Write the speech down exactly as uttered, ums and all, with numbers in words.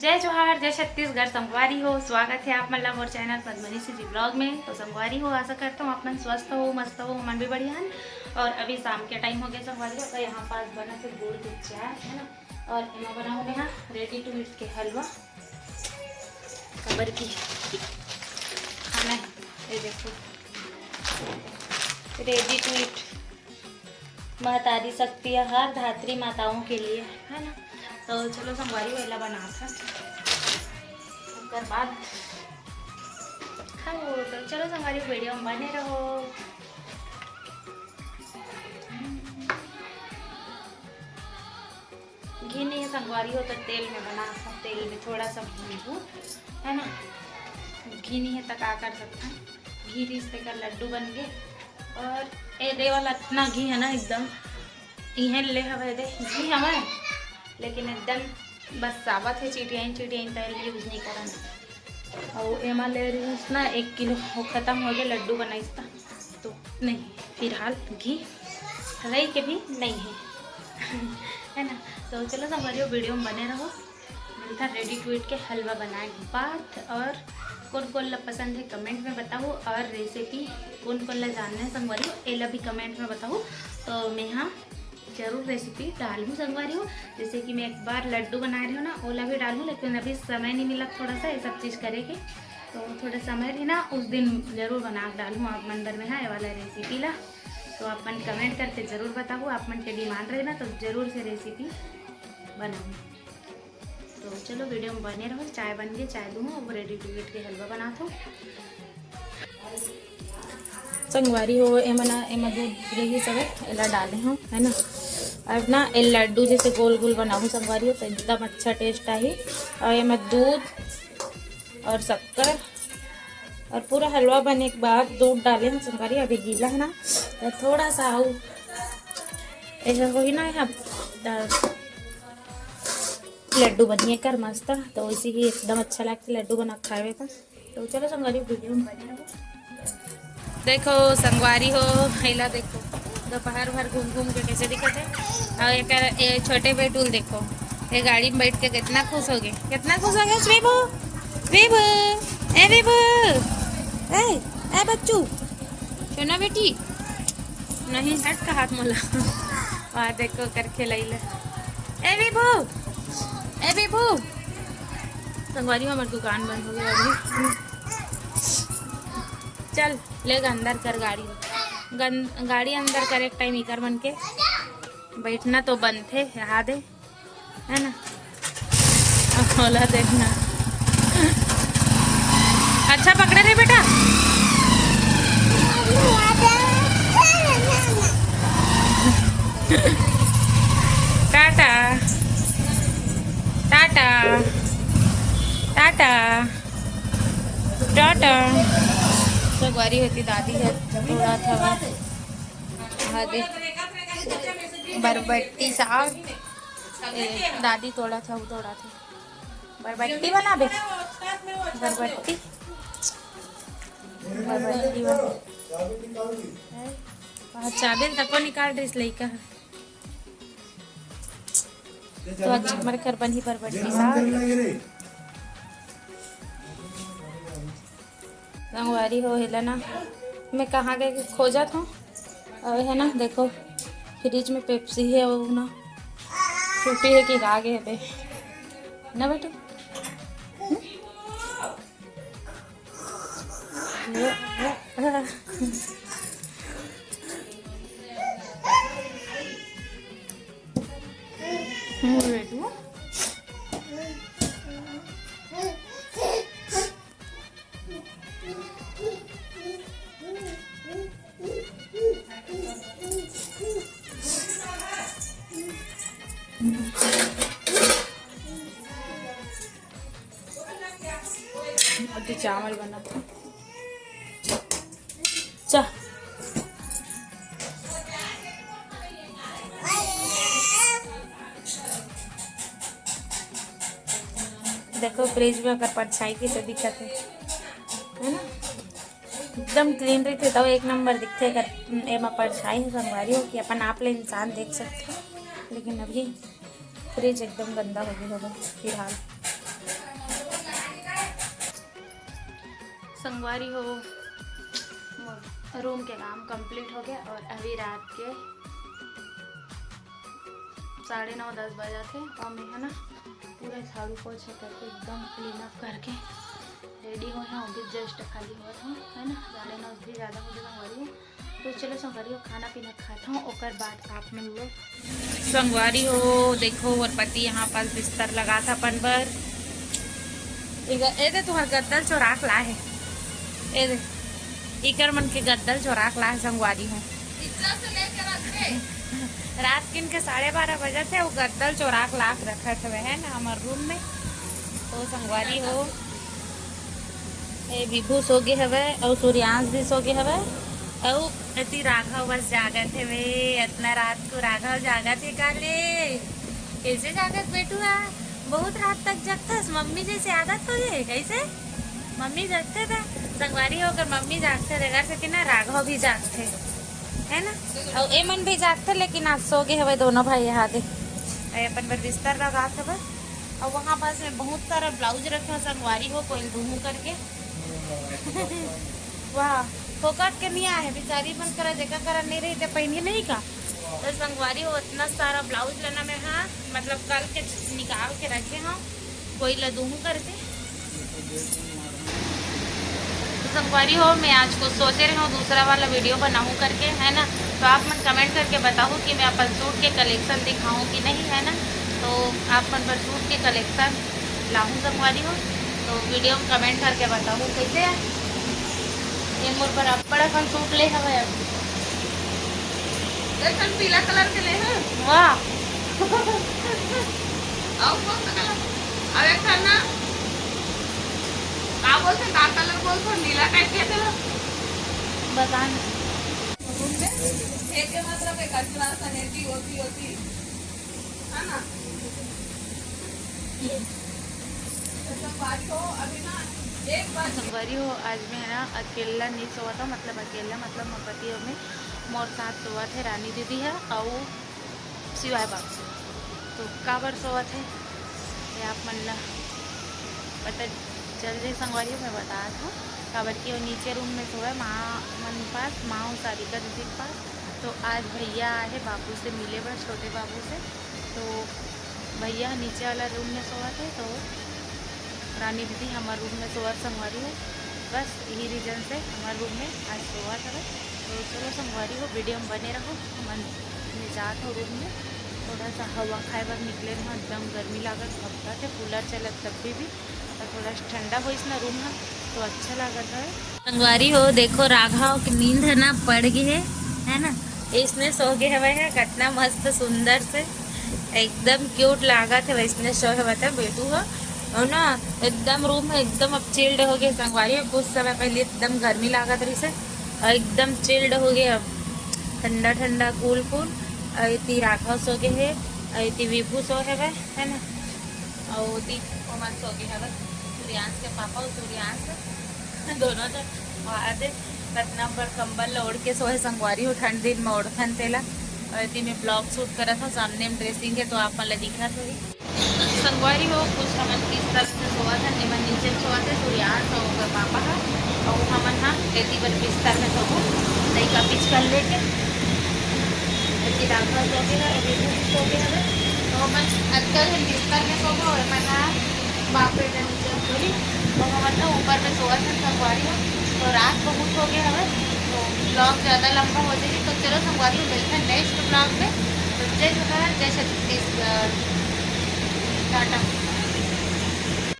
जय जोहार, जय छत्तीसगढ़ संगवारी हो, स्वागत है आप मन ला मोर चैनल पद्मनी सीजी ब्लॉग में। तो संगवारी हो, आशा करता हूँ आप मन स्वस्थ हो, मस्त हो, हमन भी बढ़िया हन। और अभी शाम के टाइम हो गया संगवारी हो, तो यहाँ पास बना से गुड़ के चाय है ना, और एमा बनाऊँ मैं हाँ रेडी टू ईट के हलवा। कबर की खाना है, ये देखो, रेडी टू ईट। महतारी शक्ति आहार धात्री माताओं के लिए, है ना। तो चलो संगवारी हो, एला बनात हन, ओकर बाद खाओ। तो चलो संगवारी हो, वीडियो में बने रहो। घी नहीं है संगवारी हो, तो तेल में बना, तेल में थोड़ा सा भूनबो, है ना। घी नहीं है तो का कर सकथन, घी रिस तेकर लड्डू बन गे। और ए दे वाला इतना घी है ना, एकदम इहें ले हवे दे, घी हवे, लेकिन एकदम बस साबत है, चिटियाइन चिटियाइन तेल यूज नहीं करन। और एमा ले रही ना एक किलो, वो खत्म हो गया, लड्डू बनाइस ता, तो नहीं, फिलहाल घी रही के भी नहीं है। है ना। तो चलो संगवारी हो, वीडियो में बने रहो। मिलता रेडी टू ईट के हलवा बनाए के बाद। और कौन कौन ला पसंद है कमेंट में बताओ, और रेसिपी कौन कौन ला जानना है संगवारी हो, एला भी कमेंट में बताओ। तो मैं हाँ जरूर रेसिपी डालूँ संगवारी हो। जैसे कि मैं एक बार लड्डू बनाए रही हूँ ना, ओला भी डालूँ, लेकिन अभी समय नहीं मिला थोड़ा सा ये सब चीज़ करे के। तो थोड़ा समय रही ना, उस दिन जरूर बना के डालूँ आप मन बर में हाँ ये वाला रेसिपी ला। तो आप मन कमेंट करके जरूर बताओ, आप मन के डिमांड रहे ना, तो जरूर से रेसिपी बनाऊँ। तो चलो वीडियो में बने रहो। चाय बन गई, चाय दूँ, अब रेडी टू ईट के हलवा बनात हूँ। संगवारी हो, एमा ना, एमा दूध रही सब, एला डाले हूँ, है ना। अब ना ए लड्डू जैसे गोल गोल बनाहूँ संगवारी हो, तो एकदम अच्छा टेस्ट आही। और एमा दूध और शक्कर और पूरा हलवा बने के बाद दूध डाले हूँ संगवारी। अभी गीला है ना, तो थोड़ा सा आऊ ऐसा होही ना, यहाँ लड्डू बनिए कर मस्त, तो वैसे ही एकदम अच्छा लगता लड्डू बना खावे का। तो चलो संगवारी वीडियो में बने रहो। देखो संगवारी हो, एला देखो, दोपहर भर घूम घूम के कैसे दिखत है। और एकर ए छोटे बेटुल देखो, ये गाड़ी में बैठ के कितना खुश हो गए, कितना खुश हो गए। विभू, विभू, ए विभू, ए, ए बच्चू, सोना बेटी, नहीं हट का हाथ मोला। और देखो कर खेलैला। ए विभू, ए विभू, संगवारी हो, हमर दुकान बंद हो गया अभी। चल, ले गा अंदर कर गाड़ी। गन-, गाड़ी अंदर करे के टाइम इकर मन के बैठना तो बनथे, यहाँ दे, है ना? अब ओला देखना। अच्छा पकड़े रे बेटा। टाटा, टाटा, टाटा, टाटा। संगवारी होती दादी है, थोड़ा था हाँ दे, बरबट्टी साग। ए, दादी तोड़ा था, वो तोड़ा था। बरबट्टी बनाबे, बरबट्टी, बरबट्टी बना। हाँ, चाबी तको निकाल रही लइका है। तो आज हमर घर बनही बरबट्टी साग। संगवारी हो, हेला ना, मैं कहाँ गए के खोजत हूँ। और है ना, देखो, फ्रिज में पेप्सी है, वो ना छुट्टी है कि आगे है बे। ना बेटू, हम्म? हम्म, बेटू। अभी चावल बना था। चा। देखो, फ्रिज में अगर परछाई की तो दिक्कत है, है ना? एकदम क्लीन रहिथे तब एक नंबर दिखथे। अगर एमा परछाई है, संगवारी हो कि अपन आप ले इंसान देख सकथे, लेकिन अभी फ्रिज एकदम गंदा हो गया होगा फिलहाल। संगवारी हो, मोर रूम के काम कंप्लीट हो गया और अभी रात के साढ़े नौ दस बजा थे और मैं है ना पूरा झाड़ू पोछा करके एकदम क्लीन अप करके रेडी हो हूँ। अभी जस्ट खाली हुआ था, है ना, साढ़े नौ भी ज़्यादा हो गया संगवारी हो। तो चलो संगवारी हो, खाना पीना खाता हूँ, ओकर बाद आप मिल लो। संगवारी हो, देखो मोर पति यहाँ पास बिस्तर लगा था अपन बर। ए दे तुहर गद्दल चोराक ला है, ए दे इकर मन के गद्दल चोराक ला है संगवारी हो। रात किन के साढ़े बारह बजे थे, वो गद्दल चोराक लाक रखत हवे है ना हमर रूम में। तो संगवारी हो, ए विभू सो गे हवे और सूर्यांश भी सो गे हवे। और एती राघव बस जागत हवे, इतना रात को राघव जागत है काले। कैसे जागत बेटुआ? बहुत रात तक जगथस, मम्मी जैसे आदत हो गई कैसे? मम्मी जगते था संगवारी हो, अगर मम्मी जागते थे घर से कि ना राघव भी जागते, है ना? और एमन भी जागते, लेकिन आज सो गए हवे दोनों भाई यहाँ दे। ए अपन बर बिस्तर लगा के बस। और वहाँ पास में बहुत सारा ब्लाउज रखे हो संगवारी हो, कोई दूहू करके। वाह, फोकट के नहीं आए बिचारी मन करा, जेका करा नहीं रही ते पहनी नहीं का। तो संगवारी हो, इतना सारा ब्लाउज लेना मैं हाँ, मतलब कल के निकाल के रखे हो, कोई ला दूहू करके। तो संगवारी हो, मैं आज कुछ सोचे रहे हूँ दूसरा वाला वीडियो बनाऊँ करके, है ना। तो आप मन कमेंट करके बताओ कि मैं अपन सूट के कलेक्शन दिखाऊँ कि नहीं, है ना। तो आप मन पर सूट के कलेक्शन लाहूँ संगवारी हो, तो वीडियो में कमेंट करके बताओ कैसे है। ये मोर पर अब्बड़ अकन सूट ले हवे अब। एक ठन पीला कलर के ले हवे। वाह। और कौन सा कलर? और एक ठन ना, का बोलते, का कलर बोलते, नीला टाइप के थे ना। बता ना। घूमते, फेंक के मतलब एक कचरा सा नेटी होती, होती, है ना? तो संगवारी हो, अभी ना, एक बार संगवारी हो, आज मैं है ना अकेला नहीं सोवा था, मतलब अकेला, मतलब मोर पति और मैं, मोर साथ सोवा थे रानी दीदी है और शिवाय बाबू। तो काबर सोवत हे, ये आप मन ला पता चल जाए संगवारी हो, मैं बतात हूँ। काबर कि वो नीचे रूम में सोवे माँ मन पास, माँ और सारिका दीदी के पास। तो आज भैया आए हैं बाबू से मिले बर, छोटे बाबू से। तो भैया नीचे वाला रूम में सोवत हे, तो रानी दीदी हमार रूम में सोवत संगवारी हो। बस यही रीजन से हमार रूम में आज सोवत हवे। तो चलो संगवारी हो, वीडियो में बने रहो। हमन मैं जात हो रूम में, थोड़ा सा हवा खाए बर निकले रहो। एकदम गर्मी लागत, भपकत हे, कूलर चलत तब भी, भी। और थोड़ा सा ठंडा होइस ना रूम ह, तो अच्छा लागत हवे। संगवारी हो, देखो राघव के नींद है ना, पड़ गई है, है ना। इसने सो गए हवे है, कितना मस्त सुंदर से, एकदम क्यूट लागत है, वैसने सो है, बता बेटू हो, हो ना। एकदम रूम है, एकदम अब चिल्ड हो गए संगवारी हो। कुछ समय पहले एकदम गर्मी लागत रही से, और एकदम चिल्ड हो गए अब, ठंडा ठंडा, कूल कूल। और इति राघव सो गए है, और इति विभू सो है, है ना। और दीप ओमन सो गए हवे, सूर्यांश के पापा और सूर्यांश दोनों जन। और आदे कतना बड़ कंबल ला ओढ़ के सोए संगवारी हो, ठंड दिन में ओढ़थन तेला। और एती में ब्लॉग शूट करत हो, सामने में ड्रेसिंग है तो आप मन ला दिखत होही। संगवारी हो, कुछ हमन बिस्तर में सोवत हन, एमन नीचे में सोवत हे, सूर्यांश और ओकर पापा ह, और हमन ह एती बर बिस्तर में सोबो, लइका पिचकल लेके। एती राघव सो गे हवे, अभी भी सो गे हवे, तो हमन अतका झन बिस्तर में सोबो, एमन ह बाप बेटा नीचे में सोही, तो हमन ना ऊपर में सोवत हन संगवारी हो। तो रात बहुत हो गया हवे, तो ब्लॉग ज़्यादा लंबा हो जाही। तो चलो संगवारी हो, मिलते हैं नेक्स्ट ब्लॉग में। तो जय जोहार, जय छत्तीसगढ़, टाटा।